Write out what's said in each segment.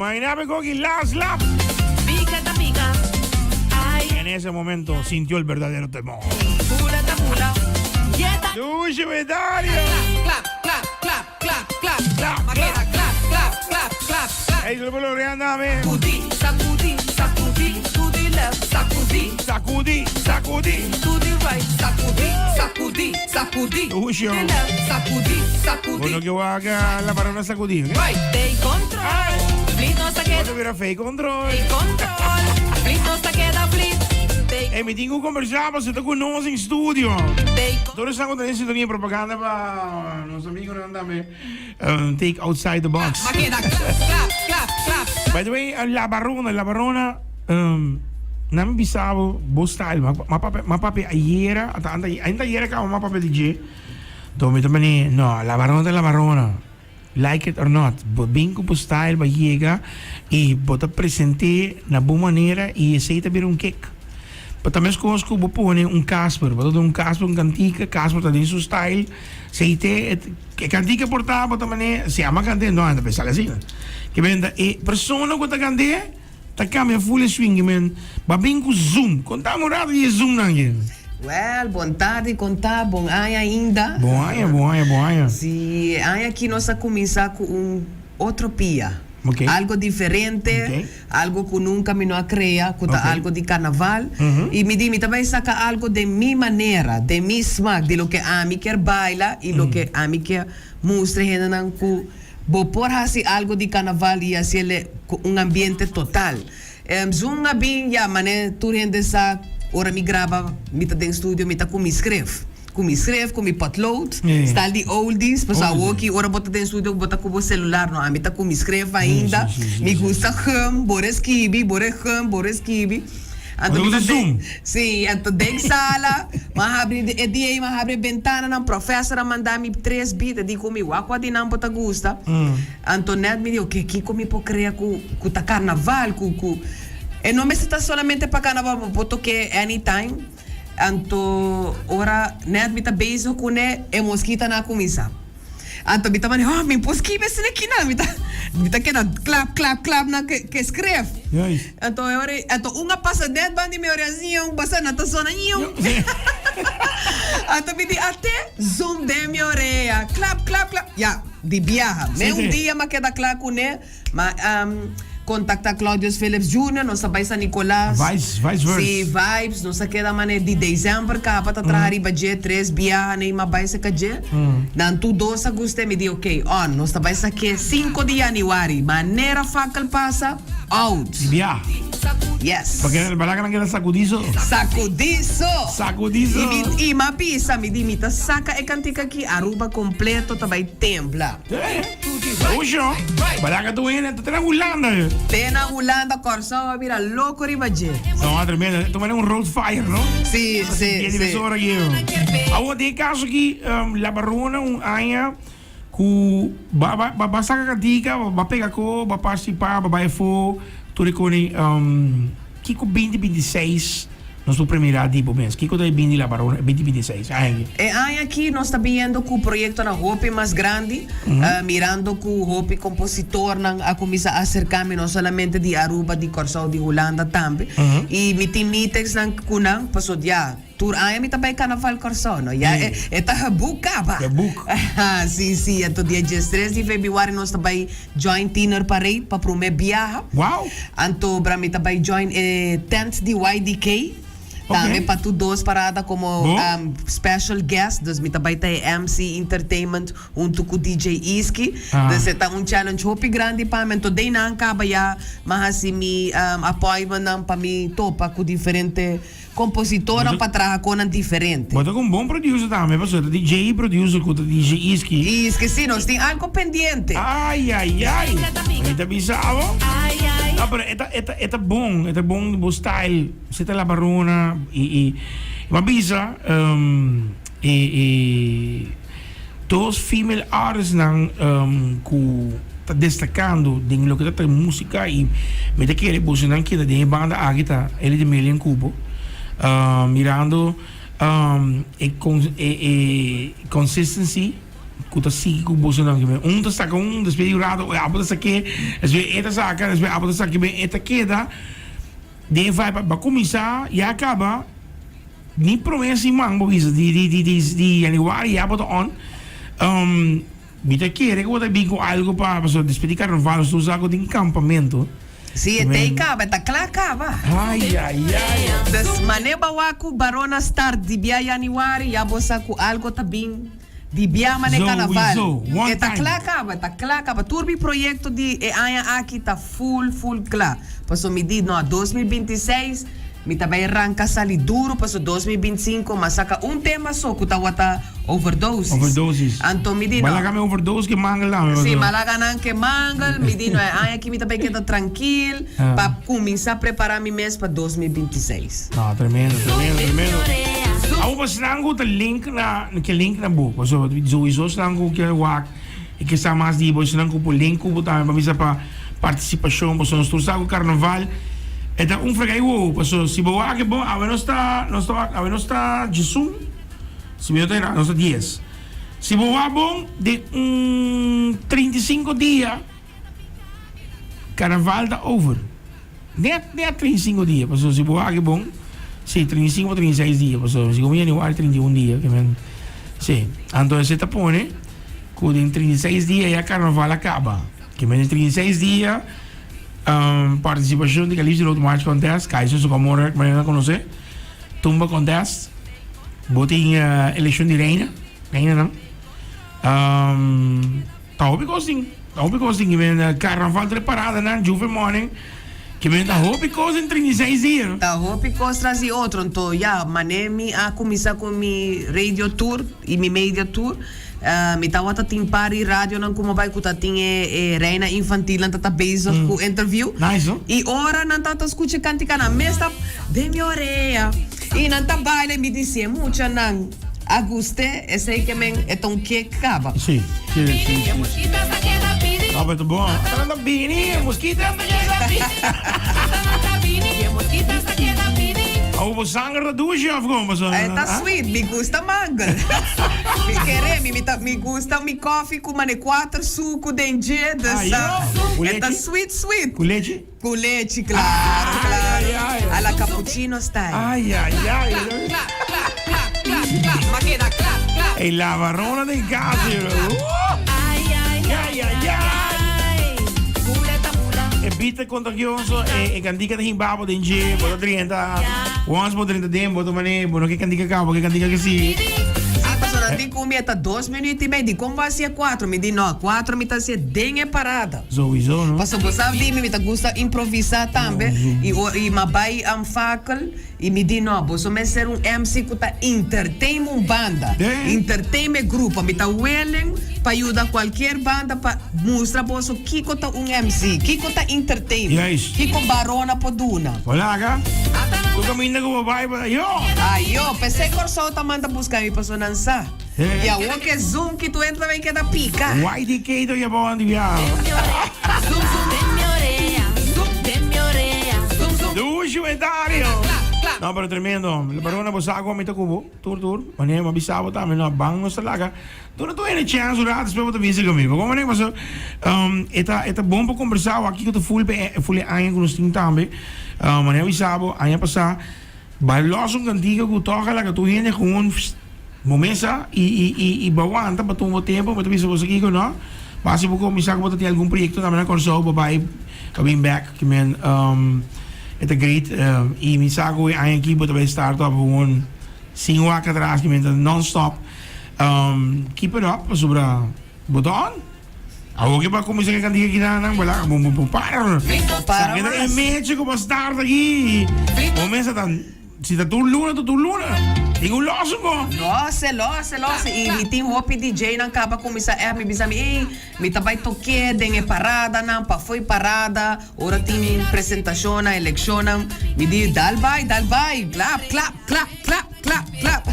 Imagina mi last lap. Pica ta pica. Ay. En ese momento sintió el verdadero temor. Bula ta bula. Yeta. Dushi Dario. Clap, clap, clap, clap, clap. Clap, Makeda, clap, clap, clap, clap, clap. Hey, se lo andame. Sacudi, sacudi, sacudi, to the left, sacudi, Sacudi, sacudi. to the right, sacudi, sacudi, sacudi. Dushi. To the left, sacudi, sacudi. Bueno, que haga la varona sacudir. ¿eh? Right, take control. Ay. Fleet no se queda. Cuando hubiera fake control. Take control. Fleet no se queda fleet. Take, Hey, mi tengo conversar, se está con nos en estudio. take Todos están con sintonía de propaganda para los amigos, andame. Take outside the box. Makeda, clap, clap, clap, clap. By the way, La Barona, La Barona, na mi bisabo, bo style, ma papi ayera, ata anda, ainda ayera kaba ma papi DJ. To mi tamani, no, La Barona La Barona. Like it or not, bo bin ku bo style ba llega y bo ta presente na bo manera y esey ta bira un kick. But tambe escos ku bo pone un Casper, bo ta un Casper un cantica, Casper ta den su style, sei te et, e cantica por ta bo ta mane, si ama cante, no anda pensar así. Ke benta e persona ku ta cante ta cambia full e swing, men ba bin ku zoom. Contame un rato di e zoom nan ke. Well, bon tardi, conta, bon aña ainda. Bon aña, bon aña, bon aña. Si, aña aki nos a cuminsa cu un otro pia. Ok. Algo diferente, algo cu nunca mi no a crea, cu ta algo di carnaval. Y mi di, mi ta bay saca algo den mi manera, den mi smaak, di loke ami kier baila y loke ami kier mustra hendenan cu bo por haci algo di carnaval y haciele cu un ambiente total. Zoom a bin ya mane tur hende sa ora mi graba mi ta den studio mi ta cu mi schrift. Cu mi schrift, cu mi potlood, style di oldies, pasobra Oldies. awoki ora bo ta den studio bo ta cu bo celular no, ami ta cu mi schrift ainda. Mi gusta gum, bo reskibi, bo re gum, bo reskibi. Anto Bo mi ta gusta den, zoom? si, anto den sala, m'a habri e dia ei m'a habri e bentananan, professor a manda mi tres beat, a di cu mi wak cua di nan bo ta gusta. Anto net mi di, oke, kiko mi por krea ku ku ta karnaval, ku ku e no mester ta solamente pa karnaval, bo por tok'é anytime. Anto ora net mi ta bezig kuné, e moskitanan a kuminsá. Anto mi ta manda, oh, mi por skibi esei akinan, mi ta mi ta keda klap, klap, klap na ke ke skref. Juist. Anto e ora anto un a pasa net banda di mi orea, zion, basa nan ta sona, ion. Anto mi di, ate, zoom den mi orea, klap, klap, klap, ya. Di biaha. Me un dia m'a keda kla kuné, m'a kontaktá Claudius Phillips Junior, nos a bai San Nicolas. Vice, vice versa. Sí, vibes. Nos a keda manera di december kaba ta traha riba dje, tres biaha nei m'a bai saka dje. Nan tur dos a gust'é, mi di ok, on, nos ta bai sak'é sinku di januari. Manera fakkel pasa, out. Di biaha. Yes. Paske balaka nan keda sakudiso. Sakudiso! Sakudiso! I mi, i m'a bisa, mi di mi ta saka e kantika aki, Aruba kompleto ta bai tembla. Usho, balaka tu hende ta te na Hulanda. Te na Hulanda, Kòrsou a bira loko riba dje. No, tremendo. Tu manda un road fire, no? Sí, sí, sí. sí. Awor, den e kaso aki, La Barona un aña ku ba ba ba saka kantika, ba pega ko, ba partisipá, ba bai afó, tur e kone. Kiko binti binti seis nos por premira di bo mes? Kiko ta e bin di La Barona binti binti seis aña aki? E aña aki nos ta biniendo ku proyektonan hopi mas grandi, mirando ku hopi kompositornan a kuminsá aserká mi, no solamente di Aruba, di Kòrsou, di Hulanda tambe. I mi tin meetingsnan ku nan pasobra ya tur aña mi ta bai Karnaval Kòrsou, no? Ya e e ta geboek kaba. Geboek. Si, si. Anto dia diestres di febrüari nos ta bai join Tiener Parade pa promé biaha. Wow! Anto bra mi ta bai join e tent di YDK. Tambe pa tur dos parada komo Bo. special guest. Dus mi ta bai ta e MC Entertainment hunto ku DJ Iski. Ah. Dus e ta un challenge hopi grandi pa mi. Anto den nan kaba ya mi a hasi mi appointmentnan pa mi topa ku diferente Compositornan pa traha conan diferente. Bo ta cu un bon producer tambe pasobra ta DJ producer cu ta DJ Iski. Iski si, nos tin algo pendiente. Ay ay ay. Mi ta bisa abo. No pero e ta e ta e ta bon, e ta bon bo style. Si ta la barona y y mi a bisa e e dos female artist nan cu ta destacando den loke ta ta musica y mi ta kere boso nan keda den e banda aki ta Elly de Million Cubo mirando e e consistency. Ku ta sigui ku bosonan ke un ta saka un despues di un rato abo ta sak'é despues e ta saka despues abo ta saka e ta keda den e vibe bo a kuminsá ya kaba ni promé siman bo bisa di di di di yanüari ya bo ta on mi ta kere ku bo ta bin ku algu pa pasobra despues di karnaval nos tur sa ku tin kampamentu. Si e tei kaba e ta kla kaba. Ai ai ai. Dus mane bo wak ku Barona start di bia yanüari ya bo sa ku algu ta bin. Di biama den carnaval. E ta cla caba, e ta cla caba. Tur mi proyecto di e aña aki ta full, full cla. Paso mi di, no, 2026 mi ta bay ranca sali duro, paso 2025 m'a saca un tema so cu tawata Overdosis. Overdosis. Anto mi di, no. M'a laga mi overdose ke mangel tambe, paso. Si, m'a laga nan ke mangel. Mi di, no, e aña aki mi ta bay keda trankil pa cuminsa prepara mi mes pa 2026. No, tremendo, tremendo, tremendo. Awor pa esnan cu ta link na, ke link na bo, pasobra souiso esnan cu kier wak y ke sa mas di bo, esnan cu por link cu bo tambe pa bisa pa participacion, pasobra nos tur sa cu carnaval e ta un frega y wowo, pasobra si bo wak e bon, awe nos ta, nos ta wak, awe nos ta djesun, si mi no ta era, nos ta dies. Si bo wak bon, den un 35 dia carnaval ta over. Net net 35 dia pasobra si bo wak bon si 35 o 36 dia pasobra si komo januari 31 dia ke men si anto esei ta pone ku den 36 dia ya karnaval a kaba ke men den 36 dia partisipashon di Calypso Road March Contest Kaiser su kamora ku nan konosé Tumba Contest bo tin elekshon di reina reinanan. Ta hopi kos tin, ta hopi kos tin. Kimen karnaval tres paradanan, Juve morning. Kimen ta hopi kos den 36 dia. Ta hopi kos tras di otro. Anto ya, mane mi a kuminsá ku mi radio tour i mi media tour, mi tabata tin par di radionan ku mi a bai ku ta tin e e reina infantilnan ta ta bezig ku interview. Nice, no? I ora nan tabata skucha e kantika nan mes ta den mi orea i nan ta baila i mi di si e muchanan. A guste esey ke men e ta un kek kaba. Si, si, si, si. No, pero ta bon. Ata nan ta bini, e mosquito ta keda bini. Awo bo sanger ta dushi of kon? Paso, E ta sweet, mi gusta mangel. Mi kere, mi mi ta mi gusta mi koffie ku mane kuater suku den dje, dus Ayo, ku e ta lechi? sweet sweet. Ku lechi? Ku lechi, claro, claro. Ay, ay, ay. A la cappuccino style. Ay, ay, ay. Ey, la varona den casa, yo. Ay, ay, ay. E beat ta contagioso, e, e cantica ta himbabo den dje, bo ta drenta. Once bo drenta den, bo ta mane, bo no ke cantica caba, bo ke cantica ke sigui. Sí, pasobra nan di ku mi e ta dos minuut i mei, di kon bo a hasié cuatro? Mi di no, cuatro mi ta hasié den e parada. Sowieso no. Pasobra bo sa di mi, mi ta gusta improvisá tambe i ora i m'a bai Fakel i mi di no, boso mester un MC ku ta entertain un banda, entertain e grupo. Mi ta willing pa yuda kualkier banda pa mustra boso kiko ta un MC, kiko ta entertain, kiko Barona por duna. Hola, Ku kaminda ku bo bai bo ta yo. Ayo, p'esei Kòrsou ta manda buska mi pasobra nan sa. Y awor ke zoom ki tu entra bai keda pica. YDK ta yaba wan di biaha. Dushi comentario. No pero tremendo. Barona bo sa cu ami ta cu bo. Tur tur. Wanneer mi a bisa bo tambe no ban nos ta laga. Duna tur hende chance un rato despues bo ta bisa cu mi. Pasobra manera pasobra e ta e ta bon pa combersa wak kico ta full pa full e aña cu nos tin tambe. Manera a bisa bo aña pasa. Bai los un cantica cu toca laga tur hende gewoon bo mesa y y y y bo awanta pa tuma bo tempo bo ta bisa boso kico no basi bo cuminsa cu bo ta tin algun proyecto tambe na Corsou bo bai pa bin bek kimen e ta great y mi sa cu e aña aki bo ta bai start up gewoon sin wak atras kimen ta non stop keep it up pasobra bo ta on. Awor ke bo a kuminsá ke kantiga kinan nan, bo laga bo bo para. Para Sa mas. e mechi ku bo start aki. Bo mester ta si ta tur luna ta tur luna. Tin un los bo. Lose, lose, lose. I mi tin hopi DJ nan kaba kuminsá app mi bisa mi, ey, mi ta bai tok'é den e paradanan, pafó e parada, ora tin presentashonnan, elekshonnan. Mi di, dal bai, dal bai, klap, klap, klap, klap. Klap, klap.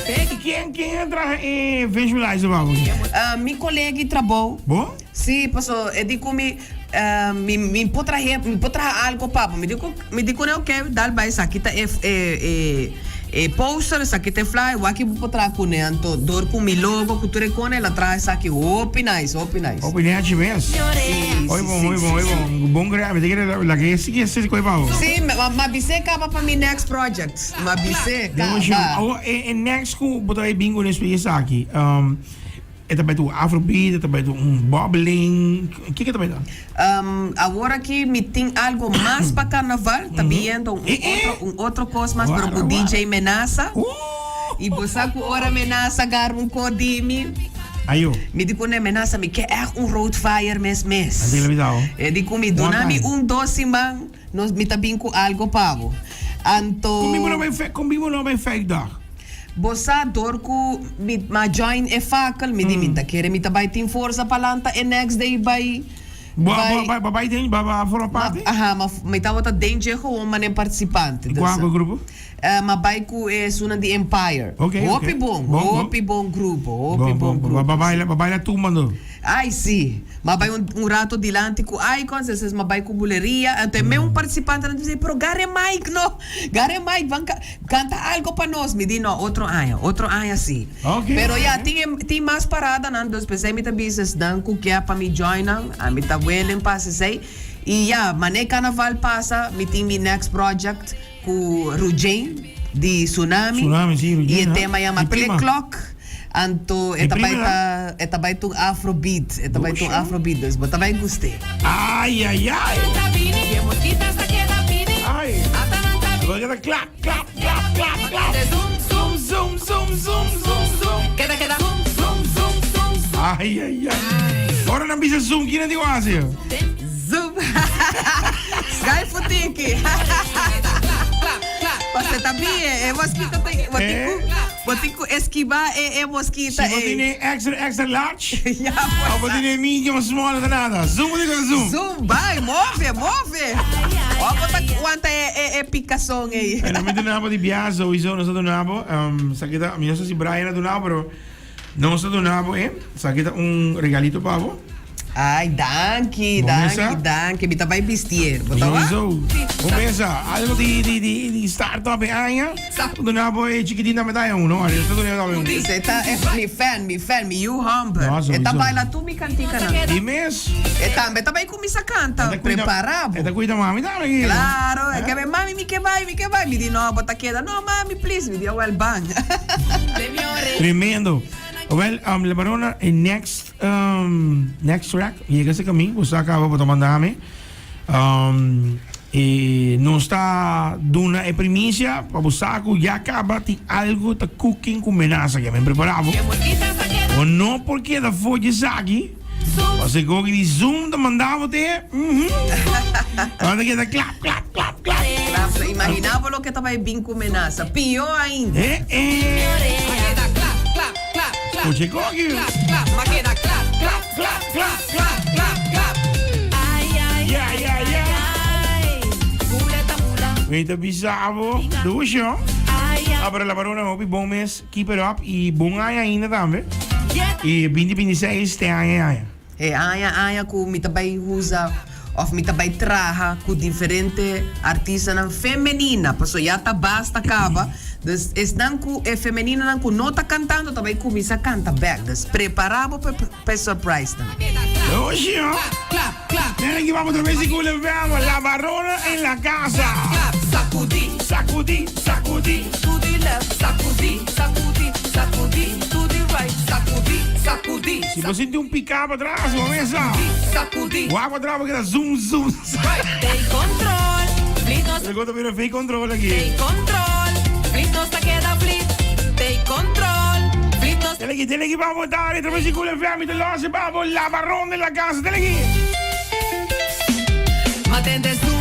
I ken ken a traha e visualizer pa bo? Mi kolega di trabou. Bo? Si, paso e di ku mi, mi mi por trahe, mi por traha algo pa bo. Mi di ku, mi di kuné oke, dal bai esaki ta e e e. E poster, esaki ta e flyer, wak bo por traha kuné. Anto dor ku mi logo ku tur e kone el a traha esaki hopi nice, hopi nice. Hopi nechi mes. Si, Hopi si, bon, si, hopi bon, si, hopi si. bon. Bon krea, mi ta kere laga e sigui hasi koe pa bo. Si, ma ma bis'é kaba pa mi next project. Ma bis'é Devotion. kaba. Awor e e next ku bo ta bai bin ku despues esaki, E ta bai ta un afrobeat, e ta bai ta un bubbling, kiko e ta bai ta? Awor aki mi tin algo mas pa carnaval, ta biyendo un otro un otro cos mas, pero cu DJ Menasa. Y bo sa cu ora Menasa agarra un co di mi, Ayo. mi di cu ne Menasa mi ke echt un road fire mes mes. Anto el a bisa bo? E di cu mi duna mi un dos siman, nos mi ta bin cu algo pa bo. Anto. Con mi bo no bai con mi bo no bai vijfdag? Bo sa dor ku mi a join e fakkel mi di mi ta kere mi ta bai tin forsa pa lanta e next day bai Bo bai bo bo bai den bo a forma parti? Aha ma mi tabata den dje gewoon manera participante dus Kua grupo? Ma bai ku esunnan di Empire. Ok ok. Hopi bon hopi bon grupo hopi bon grupo. Bo baila bo baila tumba no? Ay si ma bai un un rato dilanti ku Icons despues ma bai ku Buleria anto e mes un participantenan ta bisa pero gare mic no gare mic ban Canta algo pa nos, mi di no, otro aña, otro aña si. Ok. Pero ya, tin e, tin mas paradanan, dus p'esei mi ta bisa esnan cu kier pa mi join nan, ami ta willing pa haci esei. Y ya, mane carnaval pasa, mi tin mi next project cu Rujane di Tsunami. Tsunami, si, Rujane, Y e ha. tema yama Mi prima. Click Clock. Anto e Mi ta prima, bai ha. ta, e ta bai ta un afrobeat, e ta bai ta un Dusha. afrobeat, dus bo ta bai gust'é. Ay, ay, ay. Ay. Bo keda klap, klap, klap, klap, klap. Zoom, zoom, zoom, zoom, zoom, zoom. Ay, ay, ay. Ora nan bisa zoom, kina di wasi? Zoom. Sky futiki. Pase ta bie, e mosquito te, bo tin ku, bo tin ku esquiva e, e mosquita Si bo ei. tene extra, extra large, Ya, pues. o bo tene medium, small, ta nada. Zoom bo tin ku zoom. Zoom, bai, move, move. O bo ta wanta e, e, e picazon ei. Bueno, mi duna bo di biaha sowieso, nos a duna bo. Um, sa kita, mi no sa si Brian a duna bo, pero Nos ta duna bo e. Esaki ta un regalito pa bo. Ay, danki, Bo danki, mesa? danki. Mi ta bai bistier. Bo ta wak? Sowieso. Bo mesa. Algo di, di, di, di start up e aña. Ta duna bo e chikitin tambe ta un, no? Ariel ta duna tambe un. Esei ta e, mi fan, mi fan, mi yu homber. No, E ta sowieso. baila tur mi kantikanan. Di mes. E tambe ta bai kuminsá kanta. E ta cuida- Prepara bo. E ta cuida mami tambe aki. Claro, e ke be, mami mi ke bai, mi ke bai. Mi di no, bo ta keda. No, mami, please. Mi di, awel, ban. Tremendo. Well, um, La Barona, e next, um, next track, yega ese camino, bo sa caba, bo ta mandame. Um, e nos ta duna e primicia, pa bo sa cu ya caba tin algo ta cooking cu menasa, que men prepara bo. Bo no por keda for dje esaki. Pasobra gogi di Zoom ta manda bo te. Mhm. Ora ta keda klap, klap, klap, klap. Klap, klap. Imagina bo loke ta bai bin cu menasa. Pio ainda. Eh, eh. Scucha gogi. Klap, klap, klap, klap, klap, klap. Ya, ya, ya. Mi ta bisa bo. Dushi, ho. Ah, pero la barona hopi bon mes. Keep it up y bon aña ainda tambe. Y binti binti seis te aña aña. E aña aña cu mi ta bay usa of mi ta bay traha cu diferente artistanan femenina paso ya ta basta caba dus esnan cu e femeninanan cu no ta cantando ta bay cuminsa canta bek dus prepara bo pa e surprise nan. Oshi ho. Nena ki vamos otra vez y cule vamos la barona en la casa. Sacudí, Sacudí, sacudí. to the left, sacudí, sacudí, sacudí, to the right, sacudí, sacudí, Si bo sinti un pica pa atras, bo mesa. sacudí, Wak pa atras, bo keda zoom, zoom. Take control, please no Te conta mira fake control aquí. Take control, please no se queda flit. Take control, please no Dale aquí, dale aquí, vamos, dale, otra vez y culo FM, te lo hace, vamos, la barrón de la casa, dale aquí. Matende zoom.